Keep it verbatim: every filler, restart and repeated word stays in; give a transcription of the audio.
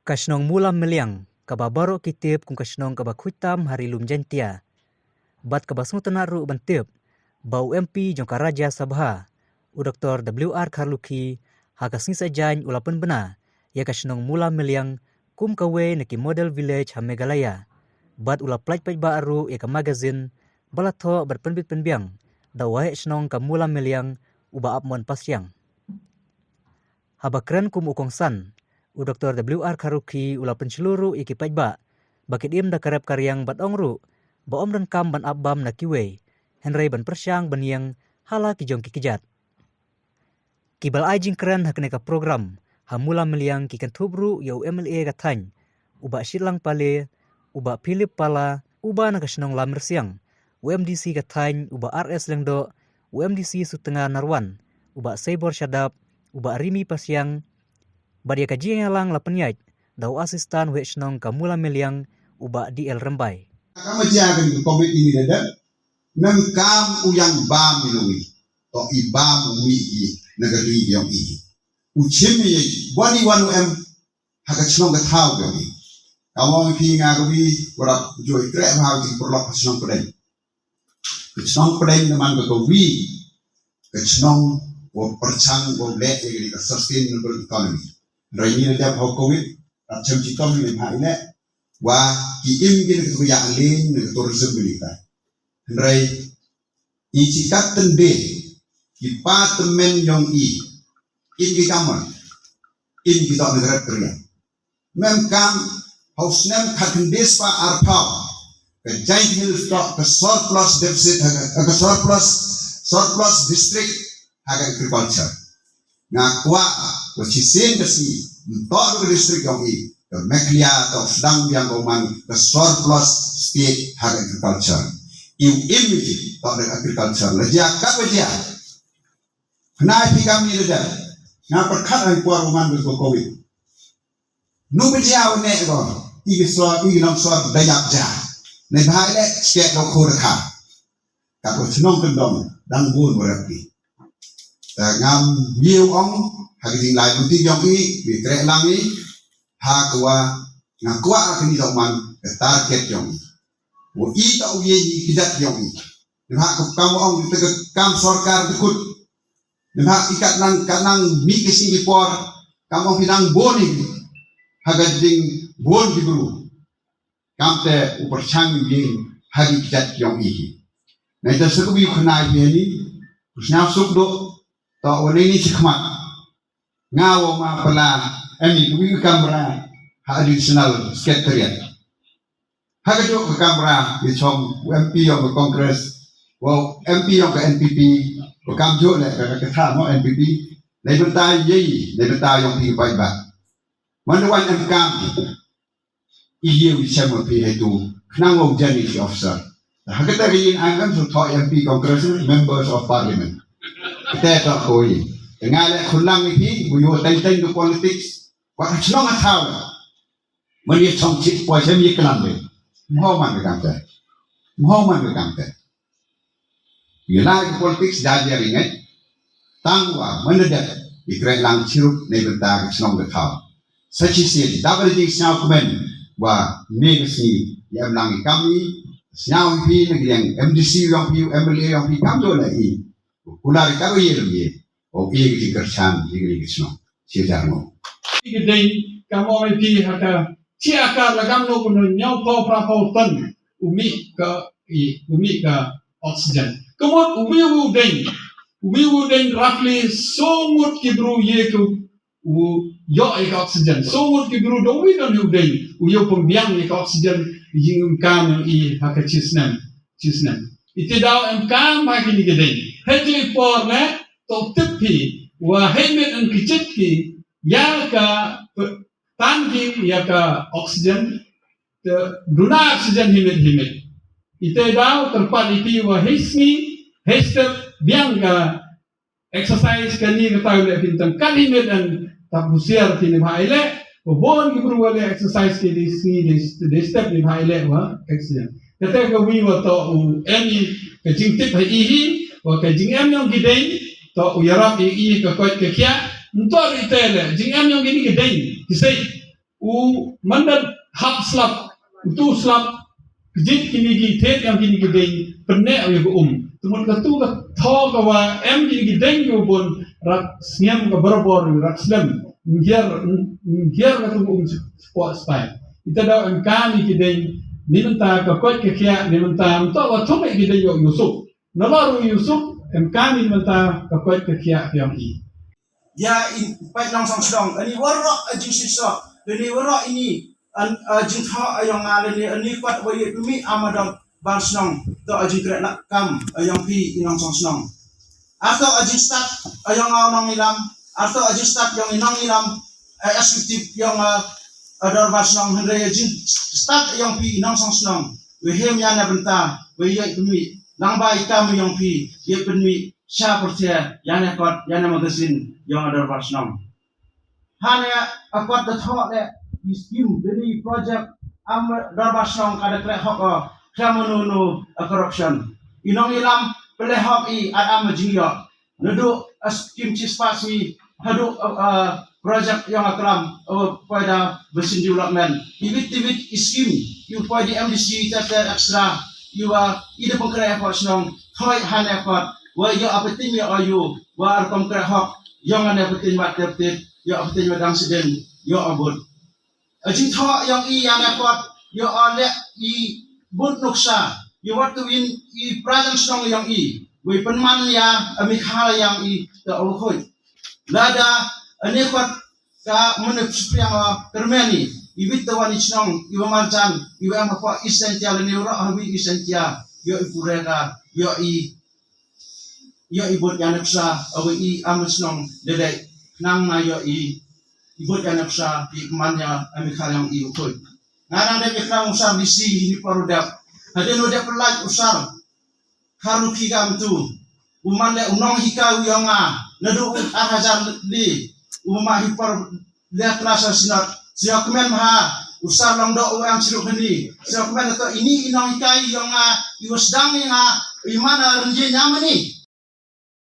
Ka shnong Mula Meliang, kaba baroh ki tip kum ka shnong kaba khuid tam ha Ri Lum Jaintia, bad kaba sngewtynnad ruh ban tip ba u M P jong ka Rajya Sabha, u Doktor W R Kharlukhi, ha ka sngi Saitjaiñ u la pynbna ïa ka shnong Mula Meliang kum kawei na ki model village ha Meghalaya, bad u la pyllait paidbah ruh ïa ka magazine ba la thoh bad pynbit pynbiang da u Waheh Shnong ka Mula Meliang, uba ap mon pasiang. Haba kren kum u kongsan, u Doktor W R Kharlukhi u la pynshlur ruh ïa ki paidbah ba kin im da ka rep ka riang bad ong ruh ba ym donkam ban ap bam na kiwei, hynrei ban pyrshang ban ïeng ha la ki jong ki kjat. Kiba la ai jingkren ha kane ka program ha Mula Meliang ki kynthup ruh ïa u M L A ka thaiñ, u Bah Shitlang Pale, u Bah Philip Pala, uba na ka shnong Lamrsiang, u M D C ka thaiñ, u Bah R S Lyngdoh, u M D C Sutnga Narwan, u Bah Seibor Shadap, u Bah Rimi Pasiang, bad ïa ka jingïalang la pynïaid da u Assistant Waheh Shnong ka Mula Meliang, u Bah D L Rymbai. Ka ma jia ka ni ka covid ini da da. Mem kam u ïang bam ïa u wi. To i bam u wi i na ka ri ïong i. U chim i bani wan u em ha ka chnong ka thaw ka wi. Ka mong phi nga ka wi, warap joi kreh bha u jingpyrlok ka chnong Pdeng. Ka chnong Pdeng na man ka ka wi. Ka chnong wa pyrchang wa leh ïa ka sustainable economy. Rai ni da dep ha u covid, rap chem chitom ni ha i leh. Wa ki im ki na ka tu ïa alin, na ka tourism ni ka. Hynrei i chi kat tynde ki pa tymmen ïong i, im ki kamon, im ki dok na ka rat kriang. Mem kam ha u snem khat hynde spah arphew ka Jaintia Hills toh ka surplus deficit ha ka, ka surplus, surplus district ha ka agriculture. Nga kwah wa shisien ka sngi, nto ka district ïong i, ka Meghalaya toh sdang biang ka u man ka surplus state ha ka agriculture. I u im i toh da agriculture. La jia kat wa jia. Khnai phi kam ni da jia. Nga pyrkhat ha i por u man ka covid. Nu ba jia u ne ko. I ki sor, i ki nong sor da ïap jia. Ne bha i leh skek da u khur kha. Ka ko chnong kyndong dang bun wa rep ki. Ta ngam ïew ong ha ki jinglai buti ïong i, wi kreh lang i, ha ka wa nga kwah ha ka ni dok man ka target ïong i. Wa i ta u ye i ki jat ïong i. Ni ha ka kam ong ta ka kam sorkar ta kut. Ni ha i kat nang, kat nang mi ki sing i por, kam ong ki nang bun i. Ha ka jing bun ki bru. Kam te u pyrchang ïing ha ki jat ïong i hi. Nai ta sa ka wi u khnai hi ni, u sñiaw suk do, to wa nei ni chi khmat. Nga wa ma pala, em i ka wi u kamra, ha additional secretariat. Ha ka juk ka kamra, i chong u M P ïong ka Congress, wa M P ïong ka N P P, wa kam juk le ka ka tha mo N P P, nei bynta yei, nei bynta ïong phi pai ba. Man da wan em kam, i ye wi sem wa phi hai tu, khnang wa u jan i ki officer. Ha ka ta ka yin ai ngam su tho M P Congress, members of parliament. Ka ta ta ko i. Nga le khun lang i phi, wi yo teng teng ka politics. Wa ka chnong a thaw. Man ye chong chik poi sem ye klam be. Mho man ka kam te. Mho man ka kam te. Ye lai ka politics da ye ringai. Tang wa man da dep. Ye kreh lang chirup nei bynta ka chnong ka thaw. Sa chi sien da ba jing sñiaw kmen. Wa me ka sngi ye em lang i kam i. Sñiaw i phi na ki yang M D C yong phi, M L A yong phi kam do na i. Kular i ka ro ye lem ye. O i ki kyrchan i ki shnong. Chi jar mo. I ki ding kam o i phi ha ka chi akar la kam no kuno nyau pau pra pau ton. U mi ka i, u mi ka oxygen. Kamot u wi u ding. U wi u ding roughly so ngut ki bru ye ku u yo i ka oxygen. So ngut ki bru do wi don u ding. U yo pembiang i ka oxygen. Jing um kam i ha ka chi snem. Chi snem. I te daw em kam ha ki ni ki ding. He chi por ne to tip phi. Wa he mit en ki chit ki. Ya ka pe- tan ki ya ka oxygen, te duna oxygen himit himit. Ite daw terpat iti wa hisngi, hester biang ka exercise kani ka taw le pintang kan himit an tap husiar ti ni bha ile, wa bon ki bru wa le exercise ki di sngi di, di step ni bha ile wa oxygen. Kata ka wi wa to u em i ka jingtip ha i hi, wa ka jingem yong ki dei, to u yarap i i ka koit ka kia, nto ite le, jingem yong ki ni ki dei, ki sei. u mandat hap slap, utu slap, kjit kini ki thied ïa kini ki ding, pyneh ïa ka um. Te mut katu ka thoh ka wa em kini ki ding ki u bun, rat sngem ka barabor, rat slem, ngiar, ngiar katu ka um spot spot. Ita daw em kani ki ding, ni mynta ka koit ka khiah, ni mynta, mynta wa thum ki ding ïa u Yusuf. Naba ruh Yusuf, em kani mynta ka koit ka khiah ka ïong i. Ïa i peit nongshong shnong, ani waroh a jingshisha, ani waroh ini, an, a jingthoh a ïong nga lane, ani pat wa ïa pynmih ama dor bar shnong, to a jingkreh na kam, a ïong phi i nongshong shnong. Ato a jingstad a ïong nga nongïalam, ato a jingstad ïong i nongïalam, a executive ïong a, a dor bar shnong, hynrei a jingstad a ïong phi i nongshong shnong. Wei hem ïa na bynta, wei ïa pynmih, lang ba i kam ïong phi, ïa pynmih, sha pyrthei, ïa ne kot, ïa ne magazine, ïong a dor bar shnong. Hane a kot da thoh le, i skim, deni project, am dor bar shnong ka da kreh hok o, khlem mano mano a corruption. I nongïalam, pynleh hok i, at am jingïoh. Naduh a skim chi spah sngi, haduh a, a project ïong a klam, a poi da basin development. I wit i wit i skim, i u poi di M D C, ter ter extra, i wa, i da pynkreh hok shnong, thoi hane kot, wa ïa a pynting ïa o yu, wa ar kom kreh hok, ïong ane pynting mat ter ter, ïa a pynting wa dang siden, ïa a bud. A jingthoh ïong i ïa ne kot, ïa o leh i bud nuksa, ïa wat tu in i prajan shnong ïong i, wei pynman ïa a Meghalaya ïong i, ta o khoi. Lada, a ne kot ka mene pspriang o kermeni, i wit ta wan i shnong, i wa marjan, i wa em hapoh East Jaintia, lane u roh ha wi East Jaintia, ïa i purega, ïa i ïa i bud ïa nuksa, awi i am shnong, dede, nang na ïa i, i bud ïa nuksa, i man ïa, a Meghalaya ïong i u khoi. Nga nang dep i khnang u sar D C, i ni por u dep. Hadien u dep lait u sar, kharu ki gam tu. U man le u nonghikai u ïong nga, naduh u ar hajar li, u ma hi por le klas ha Synod. Sio kmen ha, u sar long doh u em chirup hani. Sio kmen to ini i nonghikai ïong nga, i u sdang ïa nga, i man a rynjie ïa mani.